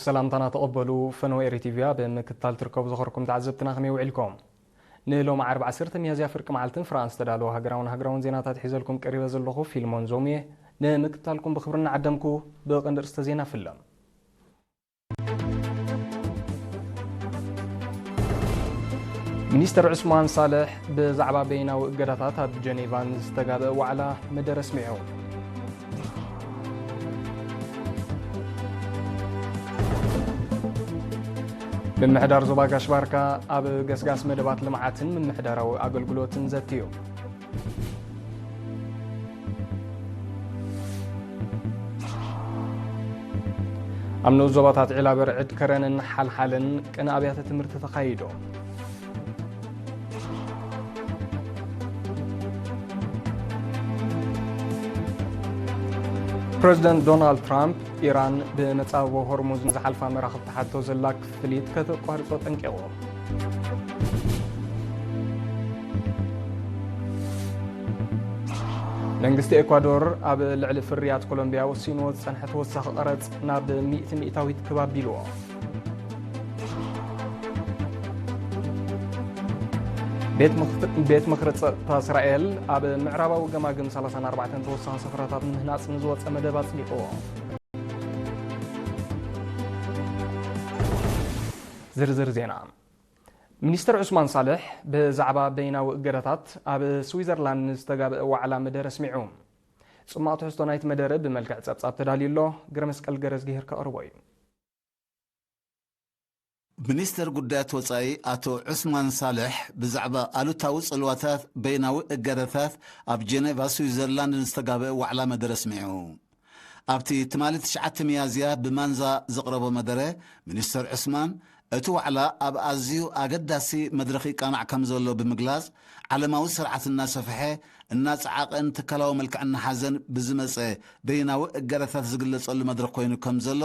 ሰላምታና ተቐበሉ። ፈነወ ኤሪ ቲቪ ኣብ ምክትታል ትርከቡ ዝኸርኩም ተዓዘብትና ከመይ ውዒልኩም? ንሎም ዓርቢ ዓሰርተ ሚያዝያ ፍርቂ መዓልትን ፍራንስ ዝተዳለወ ሃገራውን ሃገራውን ዜናታት ሒዘልኩም ቀሪበ ዘለኹ ፊልሞን ዞም እየ። ንምክትታልኩም ብኽብሪ እናዓደምኩ ብቐንዲ ርእስተ ዜና ፍለም። ሚኒስተር ዑስማን ሳልሕ ብዛዕባ በይናዊ እገዳታት ኣብ ጀኔቫ ንዝተጋብአ ዋዕላ መደረ ኣስሚዑ። ምምሕዳር ዞባ ጋሽ ባርካ ኣብ ገስጋስ መደባት ልምዓትን ምምሕዳራዊ ኣገልግሎትን ዘትዩ። ኣብ ንኡስ ዞባታት ዒላ በርዕድ፣ ከረንን ሓልሓልን ቅነ ኣብያተ ትምህርቲ ተኻይዱ። ፕረዚደንት ዶናልድ ትራምፕ፣ ኢራን ብመጻብቦ ሆርሙዝ ንዝሓልፋ መራኽብ ትሓቶ ዘላ ክፍሊት ከተቋርጾ ጠንቂቑ። መንግስቲ ኤኳዶር ኣብ ልዕሊ ፍርያት ኮሎምቢያ ወሲንዎ ዝጸንሐ ተወሳኺ ቀረጽ ናብ ሚእቲ ሚእታዊት ክብ ኣቢልዎ። ቤት ምኽት-፣ ቤት ምኽሪ ጸጥታ እስራኤል ኣብ ምዕራባዊ ገማግም ሰላሳን ኣርባዕተን ተወሳኺ ስፍራታት ንምህናጽ ንዝወጸ መደብ ኣጽዲቕዎ። ዝርዝር ዜና። ሚኒስተር ዑስማን ሳልሕ ብዛዕባ በይናዊ እገዳታት ኣብ ስዊዘርላንድ ንዝተጋብአ ዋዕላ መደረ ኣስሚዑ። ጽማቕ ትሕዝቶ ናይቲ መደረ ብመልክዕ ጸብጻብ ተዳልዩ ኣሎ። ግረመስቀል ገረዝግሄር ከቕርቦ እዩ። ሚኒስተር ጉዳያት ወጻኢ ኣቶ ዑስማን ሳልሕ ብዛዕባ ኣሉታዊ ጽልዋታት በይናዊ እገዳታት ኣብ ጀኔቫ ስዊዘርላንድ ንዝተጋብአ ዋዕላ መደረ ኣስሚዑ። ኣብቲ ትማሊ ትሽዓተ ሚያዝያ ብማንዛ ዘቕረቦ መደረ፣ ሚኒስተር ዑስማን፣ እቲ ዋዕላ ኣብ ኣዝዩ ኣገዳሲ መድረኽ ይቃናዕ ከም ዘሎ ብምግላጽ፣ ዓለማዊ ስርዓት እናሰፍሐ፣ እናጸዓቐን ትካላዊ መልክዕ እናሓዘን ብዝመጸ በይናዊ እገዳታት ዝግለጸሉ መድረኽ ኮይኑ ከም ዘሎ፣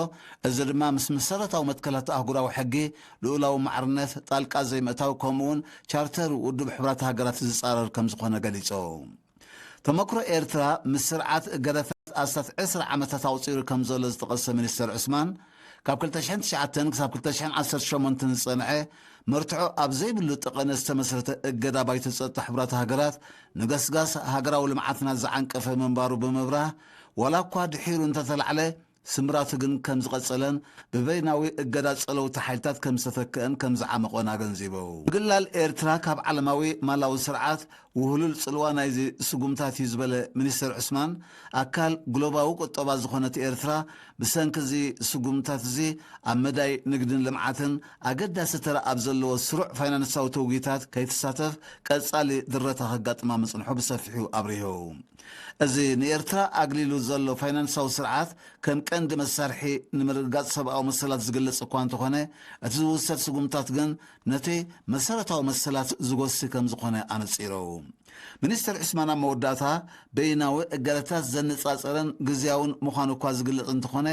እዚ ድማ ምስ መሰረታዊ መትከላት ኣህጉራዊ ሕጊ፣ ልኡላዊ ማዕርነት፣ ጣልቃ ዘይምእታው፣ ከምኡውን ቻርተር ውድብ ሕቡራት ሃገራት ዝጻረር ከም ዝኾነ ገሊጹ። ተመክሮ ኤርትራ ምስ ስርዓት እገዳታት ኣስታት ዕስራ ዓመታት ኣቑጺሩ ከም ዘሎ ዝጠቐሰ ሚኒስተር ዑስማን፣ ካብ ክልተ ሽሕን ትሽዓተን ክሳብ ክልተ ሽሕን ዓሰርተ ሸሞንተን ዝጸንሐ መርትዖ ኣብ ዘይብሉ ጠቐነ ዝተመስረተ እገዳ ባይቶ ጸጥታ ሕቡራት ሃገራት ንገስጋስ ሃገራዊ ልምዓትና ዝዓንቀፈ ምንባሩ ብምብራህ፣ ዋላ እኳ ድሒሩ እንተተላዕለ፣ ስምራቱ ግን ከም ዝቐጸለን ብበይናዊ እገዳ ጸለውቲ ሓይልታት ከም ዝተተክአን ከም ዝዓመቖን ኣገንዚቡ። ምግላል ኤርትራ ካብ ዓለማዊ ማላዊ ስርዓት ውህሉል ጽልዋ ናይዚ ስጉምታት እዩ ዝበለ ሚኒስተር ዑስማን፣ ኣካል ግሎባዊ ቁጠባ ዝኾነት ኤርትራ ብሰንኪ እዚ ስጉምታት እዚ ኣብ መዳይ ንግድን ልምዓትን ኣገዳሲ ተራ ኣብ ዘለዎ ስሩዕ ፋይናንሳዊ ተውጊታት ከይትሳተፍ ቀጻሊ ድረታ ከጋጥማ ምጽንሑ ብሰፊሑ ኣብሪሁ። እዚ ንኤርትራ ኣግሊሉ ዘሎ ፋይናንሳዊ ስርዓት ከም ቀንዲ መሳርሒ ንምርግጋጽ ሰብኣዊ መሰላት ዝግለጽ እኳ እንተኾነ፣ እቲ ዝውሰድ ስጉምታት ግን ነቲ መሰረታዊ መሰላት ዝጎሲ ከም ዝኾነ ኣነጺሩ። ሚኒስተር ዑስማን ኣብ መወዳእታ፣ በይናዊ እገዳታት ዘነጻጸረን ግዝያውን ምዃኑ እኳ ዝግለጽ እንተኾነ፣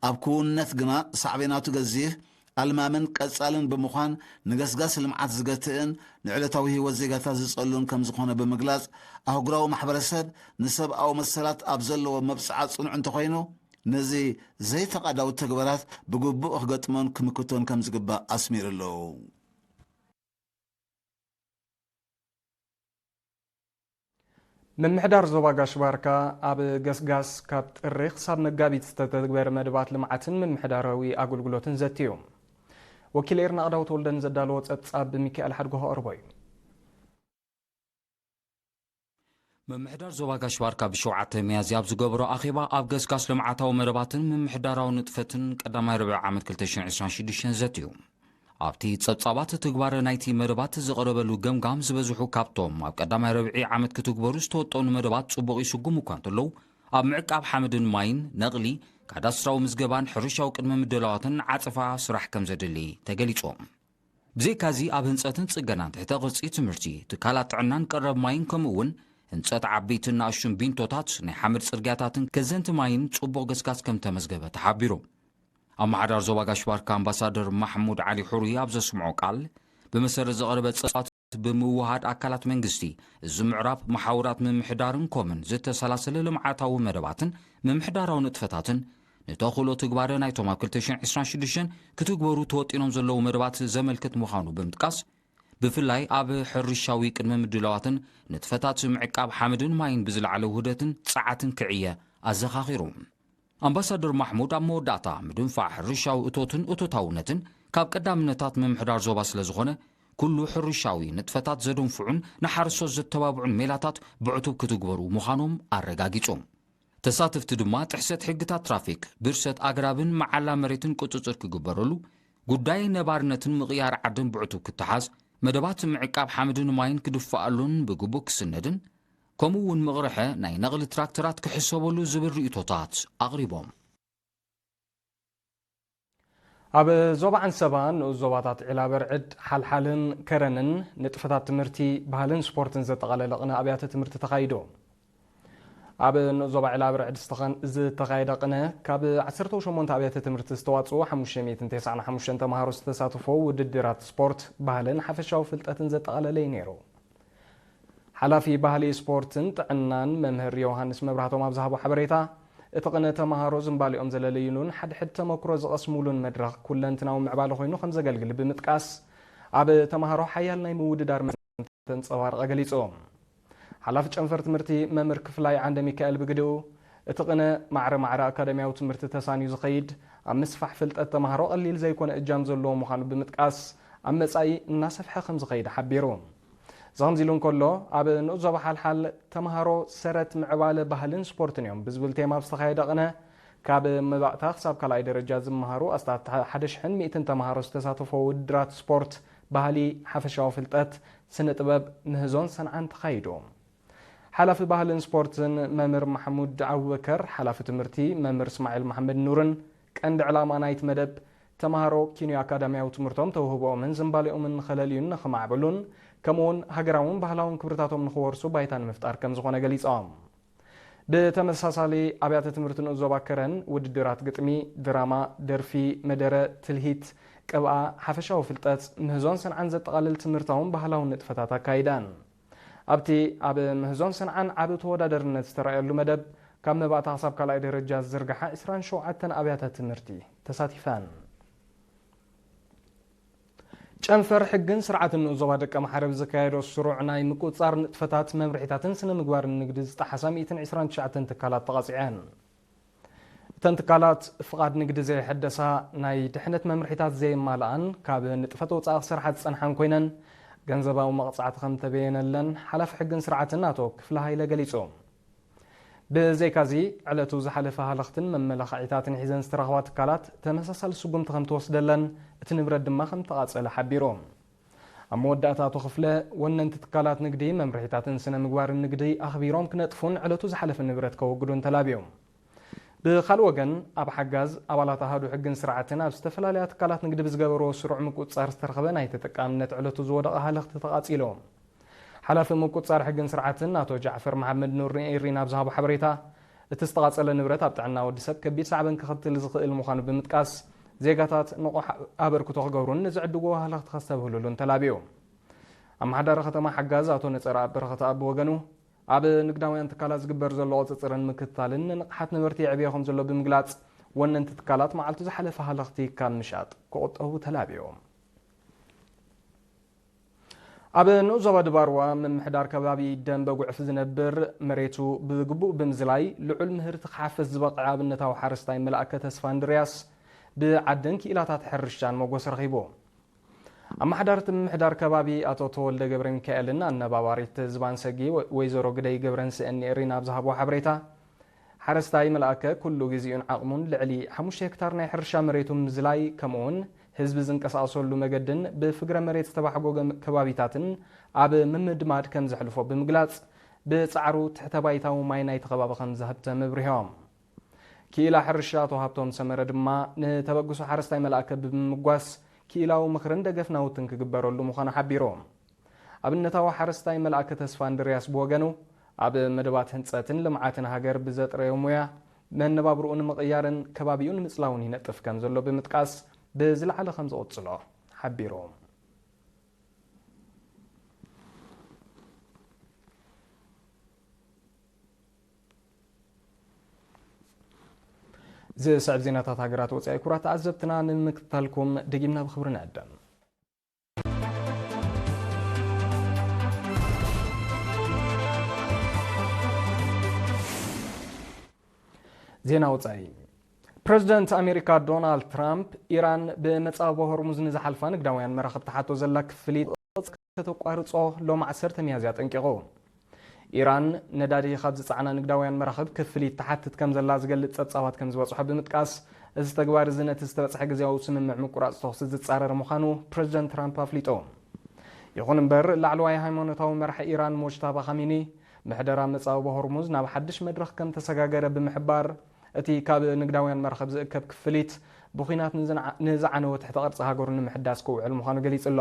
ኣብ ክውንነት ግና ሳዕቤናቱ ገዚፍ፣ ኣልማምን ቀጻልን ብምዃን፣ ንገስጋስ ልምዓት ዝገትእን ንዕለታዊ ህይወት ዜጋታት ዝጸሉን ከም ዝኾነ ብምግላጽ፣ ኣህጉራዊ ማሕበረሰብ ንሰብኣዊ መሰላት ኣብ ዘለዎ መብጽዓ ጽኑዕ እንተኾይኑ፣ ነዚ ዘይፈቓዳዊ ተግባራት ብግቡእ ክገጥሞን ክምክቶን ከም ዝግባእ ኣስሚሩ ኣሎ። ምምሕዳር ዞባ ጋሽ ባርካ ኣብ ገስጋስ ካብ ጥሪ ክሳብ መጋቢት ዝተተግበረ መደባት ልምዓትን ምምሕዳራዊ ኣገልግሎትን ዘትዩ። ወኪል ኤርና ኣዳው ተወልደ ንዘዳለዎ ጸብጻብ ብሚካኤል ሓድጎ ከቕርቦ እዩ። ምምሕዳር ዞባ ጋሽ ባርካ ብሸውዓተ ሚያዝያ ኣብ ዝገበሮ ኣኼባ ኣብ ገስጋስ ልምዓታዊ መደባትን ምምሕዳራዊ ንጥፈትን ቀዳማይ ርብዒ ዓመት ክልተ ሽሕን ዕስራን ሽዱሽተን ዘትዩ። ኣብቲ ጸብጻባት ትግባረ ናይቲ መደባት ዝቐረበሉ ገምጋም ዝበዝሑ ካብቶም ኣብ ቀዳማይ ርብዒ ዓመት ክትግበሩ ዝተወጠኑ መደባት ጽቡቕ ይስጉሙ እኳ እንተለዉ፣ ኣብ ምዕቃብ ሓመድን ማይን፣ ነቕሊ፣ ካዳስትራዊ ምዝገባን ሕርሻዊ ቅድመ ምድላዋትን ዓጸፋ ስራሕ ከም ዘድሊ ተገሊጹ። ብዘይካዚ ኣብ ህንጸትን ጽገናን ትሕተ ቅርጺ ትምህርቲ፣ ትካላት ጥዕናን ቀረብ ማይን ከምኡ እውን ህንጸት ዓበይትን ንኣሽቱን ቢንቶታት፣ ናይ ሓመድ ጽርግያታትን ከዘንቲ ማይን ጽቡቕ ገስጋስ ከም ተመዝገበ ተሓቢሩ። ኣመሓዳር ዞባ ጋሽ ባርካ ኣምባሳደር ማሕሙድ ዓሊ ሑሩይ ኣብ ዘስምዖ ቃል፣ ብመሰረት ዝቐረበ ጸብጻባት ብምውሃድ ኣካላት መንግስቲ፣ እዚ ምዕራብ መሓውራት ምምሕዳርን ኮምን ዝተሰላሰለ ልምዓታዊ መደባትን ምምሕዳራዊ ንጥፈታትን ንተኽእሎ ትግባረ ናይቶም ኣብ ክልተ ሽሕን ዕስራን ሽዱሽተን ክትግበሩ ተወጢኖም ዘለዉ መደባት ዘመልክት ምዃኑ ብምጥቃስ፣ ብፍላይ ኣብ ሕርሻዊ ቅድመ ምድላዋትን ንጥፈታት ምዕቃብ ሓመድን ማይን ብዝለዓለ ውህደትን ጸዓትን ክዕየ ኣዘኻኺሩ። ኣምባሳደር ማሕሙድ ኣብ መወዳእታ፣ ምድንፋዕ ሕርሻዊ እቶትን እቶታውነትን ካብ ቀዳምነታት ምምሕዳር ዞባ ስለ ዝኾነ፣ ኩሉ ሕርሻዊ ንጥፈታት ዘደንፍዑን ንሓረስቶት ዘተባብዑን ሜላታት ብዕቱብ ክትግበሩ ምዃኖም ኣረጋጊጹ። ተሳተፍቲ ድማ ጥሕሰት ሕግታት ትራፊክ፣ ብርሰት ኣግራብን መዓላ መሬትን ቁጽጽር ክግበረሉ፣ ጉዳይ ነባርነትን ምቕያር ዓድን ብዕቱብ ክተሓዝ፣ መደባት ምዕቃብ ሓመድን ማይን ክድፈኣሉን ብግቡእ ክስነድን፣ ከምኡ እውን ምቕርሐ ናይ ነቕሊ ትራክተራት ክሕሰበሉ ዝብል ርእይቶታት ኣቕሪቦም። ኣብ ዞባ ዓንሰባ ንኡስ ዞባታት ዒላበርዕድ፣ ሓልሓልን ከረንን ንጥፈታት ትምህርቲ፣ ባህልን ስፖርትን ዘጠቓለለ ቅነ ኣብያተ ትምህርቲ ተኻይዱ። ኣብ ንኡስ ዞባ ዒላበርዕድ ዝተኸን-፣ ዝተኻየደ ቅነ ካብ ዓሰርተ ሸሞንተ ኣብያተ ትምህርቲ ዝተዋፅኡ ሓሙሽተ ሚእትን ተስዓን ሓሙሽተን ተምሃሮ ዝተሳተፎ ውድድራት ስፖርት፣ ባህልን ሓፈሻዊ ፍልጠትን ዘጠቓለለ እዩ ነይሩ። ሓላፊ ባህሊ ስፖርትን ጥዕናን መምህር ዮሃንስ መብራህቶም ኣብ ዝሃቦ ሓበሬታ፣ እቲ ቅነ ተምሃሮ ዝንባሊኦም ዘለለይሉን ሓድሕድ ተመክሮ ዝቐስሙሉን መድረኽ ኩለንትናዊ ምዕባለ ኮይኑ ከም ዘገልግል ብምጥቃስ፣ ኣብ ተምሃሮ ሓያል ናይ ምውድዳር መንፈስ ከም ተንጸባረቐ ገሊጹ። ሓላፊ ጨንፈር ትምህርቲ መምህር ክፍላይ ዓንደ ሚካኤል ብግድኡ፣ እቲ ቅነ ማዕረ ማዕረ ኣካዳሚያዊ ትምህርቲ ተሳንዩ ዝኸይድ፣ ኣብ ምስፋሕ ፍልጠት ተምሃሮ ቀሊል ዘይኮነ እጃም ዘለዎ ምዃኑ ብምጥቃስ፣ ኣብ መጻኢ እናሰፍሐ ከም ዝኸይድ ሓቢሩ። እዚ ከምዚ ኢሉ እንከሎ፣ ኣብ ንኡስ ዞባ ሓልሓል ተምሃሮ ሰረት ምዕባለ ባህልን ስፖርትን እዮም ብዝብል ቴማ ኣብ ዝተኻየደ ቅነ፣ ካብ መባእታ ክሳብ ካልኣይ ደረጃ ዝመሃሩ ኣስታት ሓደ ሽሕን ሚእትን ተምሃሮ ዝተሳተፎ ውድድራት ስፖርት፣ ባህሊ፣ ሓፈሻዊ ፍልጠት፣ ስነ ጥበብ፣ ምህዞን ሰንዓን ተኻይዱ። ሓላፊ ባህልን ስፖርትን መምህር ማሕሙድ ኣቡበከር፣ ሓላፊ ትምህርቲ መምህር እስማዒል መሓመድ ኑርን፣ ቀንዲ ዕላማ ናይቲ መደብ፣ ተምሃሮ ኪንዮ ኣካዳሚያዊ ትምህርቶም ተውህቦኦምን ዝንባሌኦምን ንኸለልዩን ንኸማዕብሉን፣ ከምኡውን ሃገራውን ባህላውን ክብርታቶም ንኽወርሱ ባይታ ንምፍጣር ከም ዝኾነ ገሊጾም። ብተመሳሳሊ፣ ኣብያተ ትምህርቲ ንኡስ ዞባ ከረን ውድድራት ግጥሚ፣ ድራማ፣ ደርፊ፣ መደረ፣ ትልሂት፣ ቅብኣ፣ ሓፈሻዊ ፍልጠት፣ ምህዞን ሰንዓን ዘጠቓልል ትምህርታውን ባህላውን ንጥፈታት ኣካይደን። ኣብቲ ኣብ ምህዞን ሰንዓን ዓቢ ተወዳደርነት ዝተራእየሉ መደብ፣ ካብ መባእታ ክሳብ ካልኣይ ደረጃ ዝዝርግሓ ዕስራን ሸውዓተን ኣብያተ ትምህርቲ ተሳቲፈን። ጨንፈር ሕግን ስርዓትን ንኡስ ዞባ ደቀምሓረ ብዘካየዶ ስሩዕ ናይ ምቁጽጻር ንጥፈታት፣ መምርሒታትን ስነ ምግባርን ንግዲ ዝጠሓሳ ሚእትን ዕስራን ትሽዓተን ትካላት ተቐጺዐን። እተን ትካላት ፍቓድ ንግዲ ዘየሐደሳ፣ ናይ ድሕነት መምርሒታት ዘየማልኣን ካብ ንጥፈት ወጻኢ ክሰርሓ ዝጸንሓን ኮይነን፣ ገንዘባዊ መቕጻዕቲ ከም ተበየነለን ሓላፊ ሕግን ስርዓትን ኣቶ ክፍለ ሃይለ ገሊጹ። ብዘይካዚ፣ ዕለቱ ዝሓለፈ ሃለኽትን መመላኽዒታትን ሒዘን ዝተረኽባ ትካላት ተመሳሳሊ ስጉምቲ ከም ትወስደለን እቲ ንብረት ድማ ከም ተቓጸለ ሓቢሩ። ኣብ መወዳእታ ኣቶ ክፍለ፣ ወነንቲ ትካላት ንግዲ መምርሒታትን ስነ ምግባርን ንግዲ ኣኽቢሮም ክነጥፉን ዕለቱ ዝሓለፈ ንብረት ከወግዱን ተላብዮም። ብኻልእ ወገን፣ ኣብ ሓጋዝ ኣባላት ኣሃዱ ሕግን ስርዓትን ኣብ ዝተፈላለያ ትካላት ንግዲ ብዝገበርዎ ስሩዕ ምቁጽጻር ዝተረኽበ ናይ ተጠቃምነት ዕለቱ ዝወደቐ ሃለኽቲ ተቓጺሉ። ሓላፊ ምቁጽጻር ሕግን ስርዓትን ኣቶ ጃዕፈር መሓመድ ኑር ንኤሪና ኣብ ዝሃቦ ሓበሬታ፣ እቲ ዝተቓጸለ ንብረት ኣብ ጥዕና ወዲ ሰብ ከቢድ ሳዕበን ከኸትል ዝኽእል ምዃኑ ብምጥቃስ፣ ዜጋታት ንቑሕ ኣበርክቶ ክገብሩን ንዝዕድግዎ ሃለኽቲ ከስተብህሉሉን ተላብዩ። ኣመሓዳሪ ከተማ ሓጋዝ ኣቶ ነጸረኣብ በረኸተኣብ ብወገኑ፣ ኣብ ንግዳውያን ትካላት ዝግበር ዘሎ ቁጽጽርን ምክትታልን ንንቕሓት ነበርቲ የዕብዮ ከም ዘሎ ብምግላጽ፣ ወነንቲ ትካላት መዓልቱ ዝሓለፈ ሃለኽቲ ካብ ምሻጥ ክቑጠቡ ተላብዩ። ኣብ ንኡስ ዞባ ድባርዋ ምምሕዳር ከባቢ ደንበ ጉዕፍ ዝነብር፣ መሬቱ ብግቡእ ብምዝላይ ልዑል ምህርቲ ክሓፍስ ዝበቕዐ ኣብነታዊ ሓረስታይ መልኣከ ተስፋ እንድርያስ፣ ብዓድን ክኢላታት ሕርሻን መጎስ ረኺቡ። ኣመሓዳርቲ ምምሕዳር ከባቢ ኣቶ ተወልደ ገብረ ሚካኤልን ኣነባባሪት ዝባን ሰጊ ወ-፣ ወይዘሮ ግደይ ገብረንስእን ንኤሪና ኣብ ዝሃብዎ ሓበሬታ፣ ሓረስታይ መልኣከ ኩሉ ግዜኡን ዓቕሙን ልዕሊ ሓሙሽተ ሄክታር ናይ ሕርሻ መሬቱ ምዝላይ፣ ከምኡውን ህዝቢ ዝንቀሳቐሰሉ መገድን ብፍግረ መሬት ዝተባሕጎገ ከባቢታትን ኣብ ምምድማድ ከም ዘሕልፎ ብምግላጽ፣ ብጻዕሩ ትሕተ ባይታዊ ማይ ናይቲ ከባቢ ከም ዘህብተም ኣብሪሆም። ክኢላ ሕርሻ ኣቶ ሃብቶም ሰመረ ድማ፣ ንተበግሶ ሓረስታይ መልኣከ ብምምጓስ፣ ክኢላዊ ምኽርን ደገፍ ናውትን ክግበረሉ ምዃኑ ሓቢሩ። ኣብነታዊ ሓረስታይ መልኣከ ተስፋ እንድርያስ ብወገኑ፣ ኣብ መደባት ህንጸትን ልምዓትን ሃገር ብዘጥረዮ ሙያ፣ መነባብርኡ ንምቕያርን ከባቢኡ ንምጽላውን ይነጥፍ ከም ዘሎ ብምጥቃስ፣ ብዝለዓለ ከም ዝቕጽሎ ሓቢሩ። ዝስዕብ ዜናታት ሃገራት ወጻኢ ክቡራት ተዓዘብትና ንምክትታልኩም ደጊምና ብኽብሪ ንዕደም። ዜና ወጻኢ። ፕረዚደንት ኣሜሪካ ዶናልድ ትራምፕ፣ ኢራን ብመጻወ ሆርሙዝ ንዝሓልፋ ንግዳውያን መራኽብ ትሓቶ ዘላ ክፍሊት ከተቋርጾ ሎም ዓሰርተ ሚያዝያ ኣጠንቂቑ። ኢራን ነዳዲ ካብ ዝጸዓና ንግዳውያን መራኽብ ክፍሊት ትሓትት ከም ዘላ ዝገልጽ ጸብጻባት ከም ዝበጽሖ ብምጥቃስ፣ እዚ ተግባር እዚ ነቲ ዝተበጽሐ ግዜያዊ ስምምዕ ምቁራጽ ተኹሲ ዝጻረር ምዃኑ ፕረዚደንት ትራምፕ ኣፍሊጡ። ይኹን እምበር፣ ላዕለዋይ ሃይማኖታዊ መራሒ ኢራን ሞጅታባ ኻሚኒ፣ ምሕደራ መጻወ ሆርሙዝ ናብ ሓድሽ መድረኽ ከም ተሰጋገረ ብምሕባር፣ እቲ ካብ ንግዳውያን መራኽብ ዝእከብ ክፍሊት ብኹናት ንዝንዓ-፣ ንዝዓነወ ትሕተ ቅርጺ ሃገሩ ንምሕዳስ ክውዕል ምዃኑ ገሊጹ ኣሎ።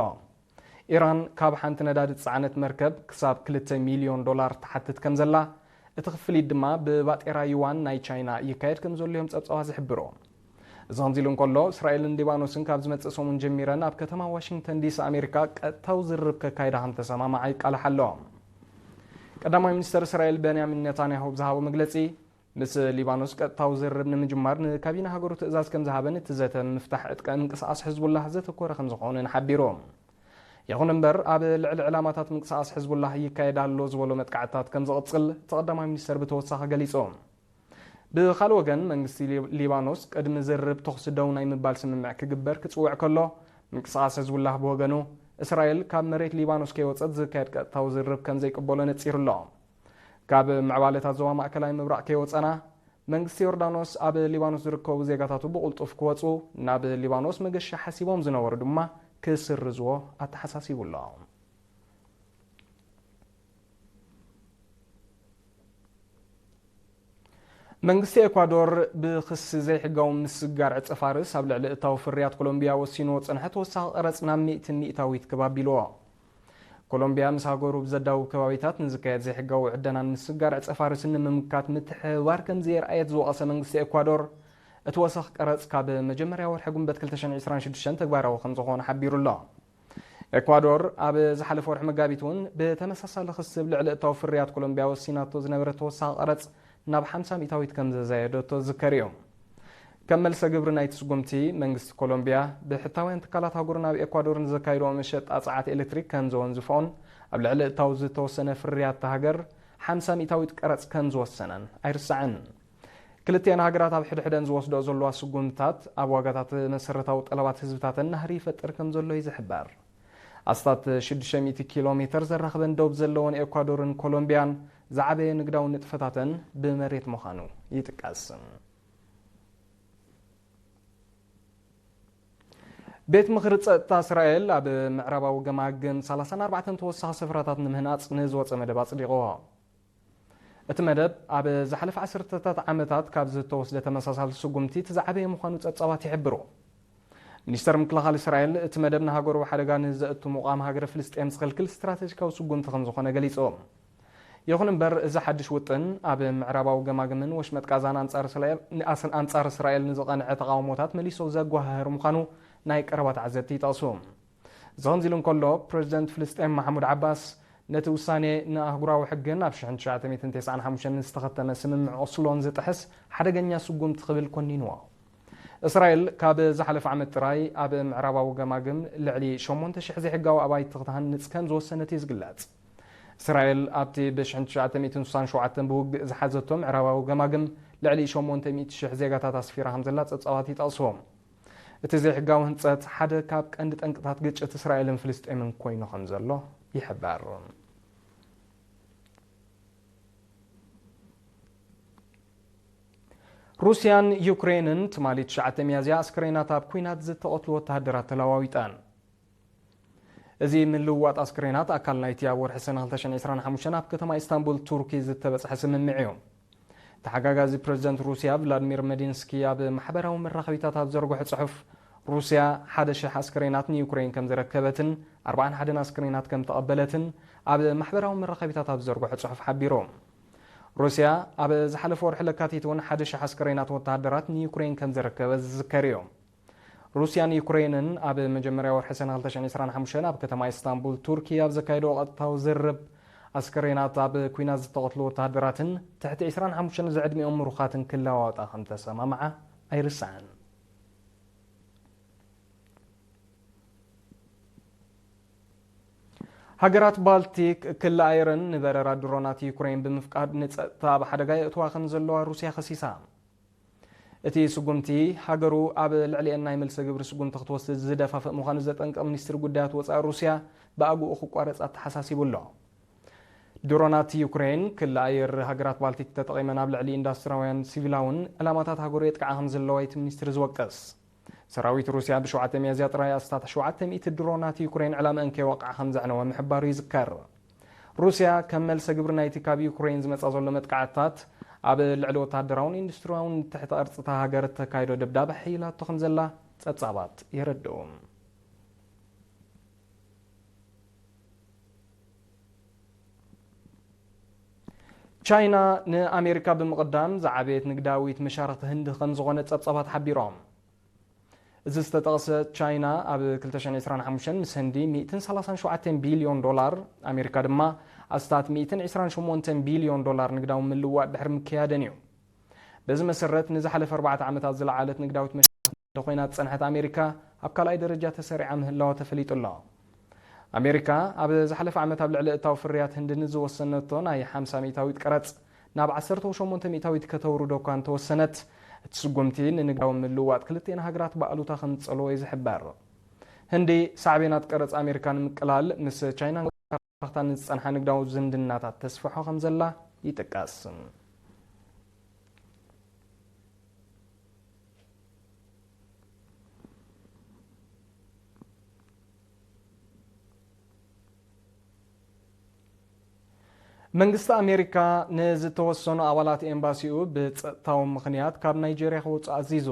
ኢራን ካብ ሓንቲ ነዳዲ ዝጸዓነት መርከብ ክሳብ ክልተ ሚልዮን ዶላር ትሓትት ከም ዘላ፣ እቲ ክፍሊት ድማ ብባጤራ ዩዋን ናይ ቻይና ይካየድ ከም ዘሎ እዮም ጸብጻባት ዝሕብሩ። እዚ ከምዚ ኢሉ እንከሎ፣ እስራኤልን ሊባኖስን ካብ ዝመጽእ ሰሙን ጀሚረን ኣብ ከተማ ዋሽንግተን ዲሲ ኣሜሪካ ቀጥታዊ ዝርርብ ከካይዳ ከም ተሰማማዓ ይቃላሓ ኣሎ። ቀዳማይ ሚኒስተር እስራኤል በንያሚን ኔታንያሁ ብዝሃቦ መግለጺ፣ ምስ ሊባኖስ ቀጥታዊ ዝርርብ ንምጅማር ንካቢነ ሃገሩ ትእዛዝ ከም ዝሃበን እቲ ዘተ ምፍታሕ ዕጥቂ ምንቅስቓስ ሕዝቡላህ ዘተኮረ ከም ዝኾነን ሓቢሩ። ይኹን እምበር፣ ኣብ ልዕሊ ዕላማታት ምንቅስቓስ ሕዝቡላህ ይካየድ ኣሎ ዝበሎ መጥቃዕትታት ከም ዝቕጽል እቲ ቀዳማይ ሚኒስተር ብተወሳኺ ገሊጹ። ብኻልእ ወገን፣ መንግስቲ ሊ-፣ ሊባኖስ ቅድሚ ዝርርብ ተኹሲ ደው ናይ ምባል ስምምዕ ክግበር ክጽውዕ ከሎ፣ ምንቅስቓስ ሕዝቡላህ ብወገኑ፣ እስራኤል ካብ መሬት ሊባኖስ ከይወጸት ዝካየድ ቀጥታዊ ዝርርብ ከም ዘይቅበሎ ነጺሩ ኣሎ። ካብ ምዕባለታት ዞባ ማእከላይ ምብራቕ ከይወጸና፣ መንግስቲ ዮርዳኖስ ኣብ ሊባኖስ ዝርከቡ ዜጋታቱ ብቕልጡፍ ክወጹ፣ ናብ ሊባኖስ መገሻ ሓሲቦም ዝነበሩ ድማ ክስርዝዎ ኣተሓሳሲቡ ኣሎ። መንግስቲ ኤኳዶር ብኽሲ ዘይሕጋዊ ምስጋር ዕጸ ፋርስ ኣብ ልዕሊ እታዊ ፍርያት ኮሎምቢያ ወሲንዎ ዝጸንሐ ተወሳኺ ቀረጽ ናብ ሚእቲ ሚእታዊት ክብ ኣቢልዎ። ኮሎምቢያ ምስ ሃገሩ ብዘዳውብ ከባቢታት ንዝካየድ ዘይሕጋዊ ዕደናን ምስጋር ዕጸ ፋርስን ንምምካት ምትሕብባር ከም ዘየርኣየት ዝወቐሰ መንግስቲ ኤኳዶር፣ እቲ ወሰኽ ቀረጽ ካብ መጀመርያ ወርሒ ጉንበት ክልተ ሽሕን ዕስራን ሽዱሽተን ተግባራዊ ከም ዝኾነ ሓቢሩ ኣሎ። ኤኳዶር ኣብ ዝሓለፈ ወርሒ መጋቢት እውን ብተመሳሳሊ ክሲ ኣብ ልዕሊ እታዊ ፍርያት ኮሎምቢያ ወሲናቶ ዝነበረ ተወሳኺ ቀረጽ ናብ ሓምሳ ሚእታዊት ከም ዘዛየደቶ ዝዝከር እዩ። ከም መልሰ ግብሪ ናይቲ ስጉምቲ፣ መንግስቲ ኮሎምቢያ ብሕታውያን ትካላት ሃገሩ ናብ ኤኳዶር ንዘካይድዎ መሸጣ ጸዓት ኤሌክትሪክ ከም ዘወንዝፎን ኣብ ልዕሊ እታዊ ዝተወሰነ ፍርያት እታ ሃገር ሓምሳ ሚእታዊት ቀረጽ ከም ዝወሰነን ኣይርሳዕን። ክልቲኣን ሃገራት ኣብ ሕድሕደን ዝወስድኦ ዘለዋ ስጉምትታት ኣብ ዋጋታት መሰረታዊ ጠለባት ህዝብታተን ናህሪ ይፈጥር ከም ዘሎ እዩ ዝሕበር። ኣስታት ሽዱሽተ ሚእቲ ኪሎ ሜተር ዘራኽበን ዶብ ዘለወን ኤኳዶርን ኮሎምቢያን ዝዓበየ ንግዳዊ ንጥፈታተን ብመሬት ምዃኑ ይጥቀስ። ቤት ምኽሪ ጸጥታ እስራኤል ኣብ ምዕራባዊ ገማግም ሰላሳን ኣርባዕተን ተወሳኺ ስፍራታት ንምህናጽ ንዝወጸ መደብ ኣጽዲቕዎ። እቲ መደብ ኣብ ዝሓለፈ ዓሰርተታት ዓመታት ካብ ዝተወስደ ተመሳሳሊ ስጉምቲ እቲ ዝዓበየ ምዃኑ ጸብጻባት ይሕብሩ። ሚኒስተር ምክልኻል እስራኤል፣ እቲ መደብ ንሃገሩ ሓደጋ ንዘእቱ ምቋም ሃገረ ፍልስጤም ዝኸልክል ስትራተጂካዊ ስጉምቲ ከም ዝኾነ ገሊጹ። ይኹን እምበር፣ እዚ ሓድሽ ውጥን ኣብ ምዕራባዊ ገማግምን ወሽመጥ ጋዛን ኣንጻር እስራኤል፣ ኣንጻር እስራኤል ንዝቐንዐ ተቓውሞታት መሊሱ ዘጓሃህር ምዃኑ ናይ ቀረባ ተዓዘብቲ ይጠቕሱ። እዚ ከምዚ ኢሉ እንከሎ፣ ፕረዚደንት ፍልስጤም ማሕሙድ ዓባስ፣ ነቲ ውሳኔ ንኣህጉራዊ ሕግን ኣብ ሽሕን ትሽዓተ ሚእትን ተስዓን ሓሙሽተን ዝተኸተመ ስምምዕ ኦስሎን ዝጥሕስ ሓደገኛ ስጉምቲ ክብል ኮኒንዎ። እስራኤል ካብ ዝሓለፈ ዓመት ጥራይ ኣብ ምዕራባዊ ገማግም ልዕሊ ሸሞንተ ሽሕ ዘይሕጋዊ ኣባይቲ ክትሃንጽ ከም ዝወሰነት እዩ ዝግለጽ። እስራኤል ኣብቲ ብሽሕን ትሽዓተ ሚእትን ስሳን ሸውዓተን ብውግእ ዝሓዘቶ ምዕራባዊ ገማግም ልዕሊ ሸሞንተ ሚእቲ ሽሕ ዜጋታት ኣስፊራ ከም ዘላ ጸብጻባት ይጠቕሱ። እቲ ዘይሕጋዊ ህንጸት ሓደ ካብ ቀንዲ ጠንቅታት ግጭት እስራኤልን ፍልስጤምን ኮይኑ ከም ዘሎ ይሕበር። ሩስያን ዩክሬንን ትማሊ ትሽዓተ ሚያዝያ ኣስከሬናት ኣብ ኲናት ዝተቐትሉ ወተሃደራት ተለዋዊጠን። እዚ ምልውዋጥ ኣስክሬናት ኣካል ናይቲ ኣብ ወርሒ ሰነ ክልተ ሽሕን ዕስራን ሓሙሽተን ኣብ ከተማ ኢስታንቡል ቱርኪ ዝተበጽሐ ስምምዕ እዩ። ተሓጋጋዚ ፕረዚደንት ሩስያ ቭላድሚር መዲንስኪ ኣብ ማሕበራዊ መራኸቢታት ኣብ ዘርግሖ ጽሑፍ፣ ሩስያ ሓደ ሽሕ ኣስክሬናት ንዩክሬን ከም ዘረከበትን ኣርባዓን ሓደን ኣስክሬናት ከም ተቐበለትን ኣብ ማሕበራዊ መራኸቢታት ኣብ ዘርግሖ ጽሑፍ ሓቢሩ። ሩስያ ኣብ ዝሓለፈ ወርሒ ለካቲት እውን ሓደ ሽሕ ኣስክሬናት ወተሃደራት ንዩክሬን ከም ዘረከበ ዝዝከር እዩ። ሩስያን ዩክሬንን ኣብ መጀመርያ ወርሒ ሰነ ክልተ ሽሕን ዕስራን ሓሙሽተን ኣብ ከተማ ኢስታንቡል ቱርኪ ኣብ ዘካየደኦ ቀጥታዊ ዝርርብ፣ ኣስከሬናት ኣብ ኲናት ዝተቐትሉ ወተሃደራትን ትሕቲ ዕስራን ሓሙሽተን ዝዕድሚኦም ምሩኻትን ክለዋወጣ ከም ተሰማምዓ ኣይርሳዕን። ሃገራት ባልቲክ ክሊ ኣየረን ንበረራ ድሮናት ዩክሬን ብምፍቃድ ንጸጥታ ኣብ ሓደጋ የእትዋ ከም ዘለዋ ሩስያ ከሲሳ። እቲ ስጉምቲ፣ ሃገሩ ኣብ ልዕሊኤን ናይ መልሰ ግብሪ ስጉምቲ ክትወስድ ዝደፋፍእ ምዃኑ ዘጠንቀቕ ሚኒስትሪ ጉዳያት ወጻኢ ሩስያ፣ ብኣግኡ ክቋረጽ ኣተሓሳሲቡ ኣሎ። ድሮናት ዩክሬን ክሊ ኣየር ሃገራት ባልቲክ ተጠቒመን ኣብ ልዕሊ ኢንዱስትሪያውያን ሲቪላውን ዕላማታት ሃገሩ የጥቅዓ ከም ዘለዋ እቲ ሚኒስትሪ ዝወቅስ። ሰራዊት ሩስያ ብሸውዓተ ሚያዝያ ጥራይ ኣስታት ሸውዓተ ሚእቲ ድሮናት ዩክሬን ዕላምአን ከይወቕዓ ከም ዘዕነወ ምሕባሩ ይዝከር። ሩስያ ከም መልሰ ግብሪ ናይቲ ካብ ዩክሬን ዝመጻ ዘሎ መጥቃዕትታት፣ ኣብ ልዕሊ ወተሃደራውን ኢንዱስትሪያውን ትሕቲ ቅርጽታ ሃገር እተካይዶ ደብዳብ ኣሐይላቶ ከም ዘላ ጸብጻባት የረድኡ። ቻይና ንኣሜሪካ ብምቕዳም ዝዓበየት ንግዳዊት መሻርኽቲ ህንዲ ከም ዝኾነ ጸብጻባት ሓቢሮም። እዚ ዝተጠቕሰ፣ ቻይና ኣብ ክልተ ሽሕን ዕስራን ሓሙሽተን ምስ ህንዲ ሚእትን ሰላሳን ሸውዓተን ቢልዮን ዶላር፣ ኣሜሪካ ድማ ኣስታት ሚእትን ዕስራን ሸሞንተን ቢልዮን ዶላር ንግዳዊ ምልውዋጥ ድሕሪ ምክያደን እዩ። በዚ መሰረት፣ ንዝሓለፈ ኣርባዕተ ዓመታት ዝለዓለት ንግዳዊት መሻርኽቲ ኮይና ዝጸንሐት ኣሜሪካ፣ ኣብ ካልኣይ ደረጃ ተሰሪዓ ምህላዋ ተፈሊጡ ኣሎ። ኣሜሪካ ኣብ ዝሓለፈ ዓመት ኣብ ልዕሊ እታው ፍርያት ህንዲ ንዝወሰነቶ ናይ ሓምሳ ሚእታዊት ቀረጽ ናብ ዓሰርተ ሸሞንተ ሚእታዊት ከተውርዶ እኳ እንተወሰነት፣ እቲ ስጉምቲ ንንግዳዊ ምልውዋጥ ክልቲኤን ሃገራት ብኣሉታ ከም ዝጸልዎ እዩ ዝሕበር። ህንዲ ሳዕቤናት ቀረጽ ኣሜሪካ ንምቅላል ምስ ቻይናን ካዛኽስታንን ዝጸንሓ ንግዳዊ ዝምድናታት ተስፍሖ ከም ዘላ ይጥቀስ። መንግስቲ ኣሜሪካ ንዝተወሰኑ ኣባላት ኤምባሲኡ ብጸጥታዊ ምኽንያት ካብ ናይጄርያ ክወጹ ኣዚዙ።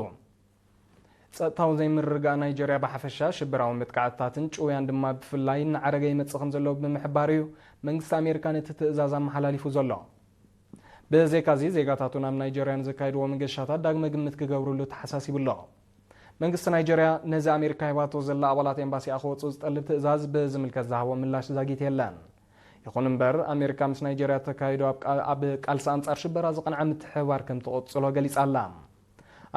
ጸጥታዊ ዘይምርግጋእ ናይጄርያ ብሓፈሻ፣ ሽበራዊ መጥቃዕትታትን ጭውያን ድማ ብፍላይ እናዓረገ ይመጽእ ከም ዘሎ ብምሕባር እዩ መንግስቲ ኣሜሪካ ነቲ ትእዛዝ ኣመሓላሊፉ ዘሎ። ብዘይካዚ፣ ዜጋታቱ ናብ ናይጄርያ ንዘካይድዎ መገሻታት ዳግመ ግምት ክገብርሉ ተሓሳሲቡ ኣሎ። መንግስቲ ናይጄርያ ነዚ ኣሜሪካ ሂባቶ ዘላ ኣባላት ኤምባሲኣ ክወጽኡ ዝጠልብ ትእዛዝ ብዝምልከት ዝሃቦ ምላሽ ዛጊት የለን። ይኹን እምበር፣ ኣሜሪካ ምስ ናይጄርያ ተካይዶ ኣብ ቃ-፣ ኣብ ቃልሲ ኣንጻር ሽበራ ዝቐንዐ ምትሕብባር ከም ትቕጽሎ ገሊጻ ኣላ።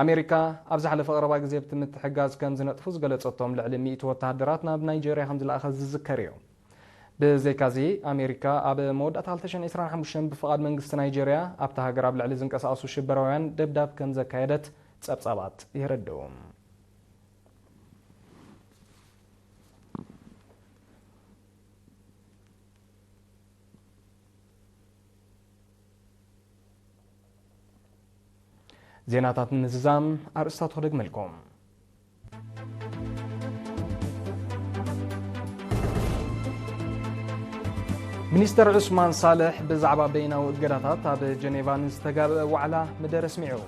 ኣሜሪካ ኣብ ዝሓለፈ ቀረባ ግዜ ብቲ ምትሕግጋዝ ከም ዝነጥፉ ዝገለጸቶም ልዕሊ ሚእቲ ወተሃደራት ናብ ናይጄርያ ከም ዝለኣኸት ዝዝከር እዩ። ብዘይካዚ፣ ኣሜሪካ ኣብ መወዳእታ ክልተ ሽሕን ዕስራን ሓሙሽተን ብፍቓድ መንግስቲ ናይጄርያ ኣብታ ሃገር ኣብ ልዕሊ ዝንቀሳቐሱ ሽበራውያን ደብዳብ ከም ዘካየደት ጸብጻባት የረድኡ። ዜናታት ንምዝዛም ኣርእስታት ክደግመልኩም። ሚኒስተር ዑስማን ሳልሕ ብዛዕባ በይናዊ እገዳታት ኣብ ጀኔቫ ንዝተጋብአ ዋዕላ መደረ ኣስሚዑ።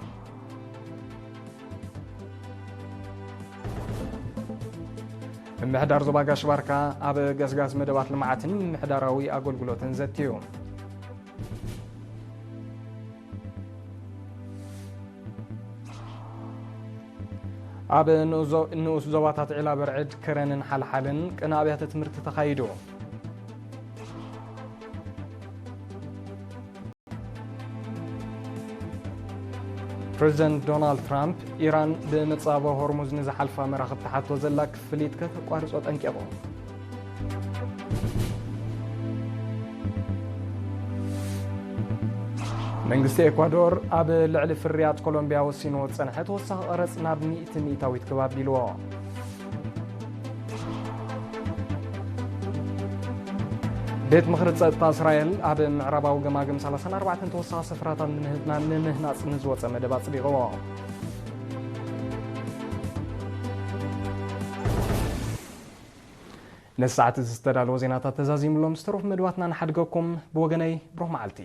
ምምሕዳር ዞባ ጋሽ ባርካ ኣብ ገስጋስ መደባት ልምዓትን ምምሕዳራዊ ኣገልግሎትን ዘትዩ። ኣብ ንኡዞ-፣ ንኡስ ዞባታት ዒላ በርዕድ፣ ከረንን ሓልሓልን ቅነ ኣብያተ ትምህርቲ ተኻይዱ። ፕሬዚደንት ዶናልድ ትራምፕ፣ ኢራን ብመጻብቦ ሆርሙዝ ንዝሓልፋ መራኽብ ትሓቶ ዘላ ክፍሊት ከተቋርጾ ጠንቂቑ። መንግስቲ ኤኳዶር ኣብ ልዕሊ ፍርያት ኮሎምቢያ ወሲንዎ ዝጸንሐ ተወሳኺ ቀረጽ ናብ ሚእቲ ሚእታዊት ክብ ኣቢልዎ። ቤት ምኽሪ ጸጥታ እስራኤል ኣብ ምዕራባዊ ገማግም ሰላሳን ኣርባዕተን ተወሳኺ ስፍራታት ንምህትና-፣ ንምህናጽ ንዝወጸ መደብ ኣጽዲቕዎ። ነዚ ሰዓት እዚ ዝተዳለወ ዜናታት ተዛዚሙሎም፣ ዝተረፉ መደባትና ንሓድገኩም። ብወገነይ ብሩኽ መዓልቲ።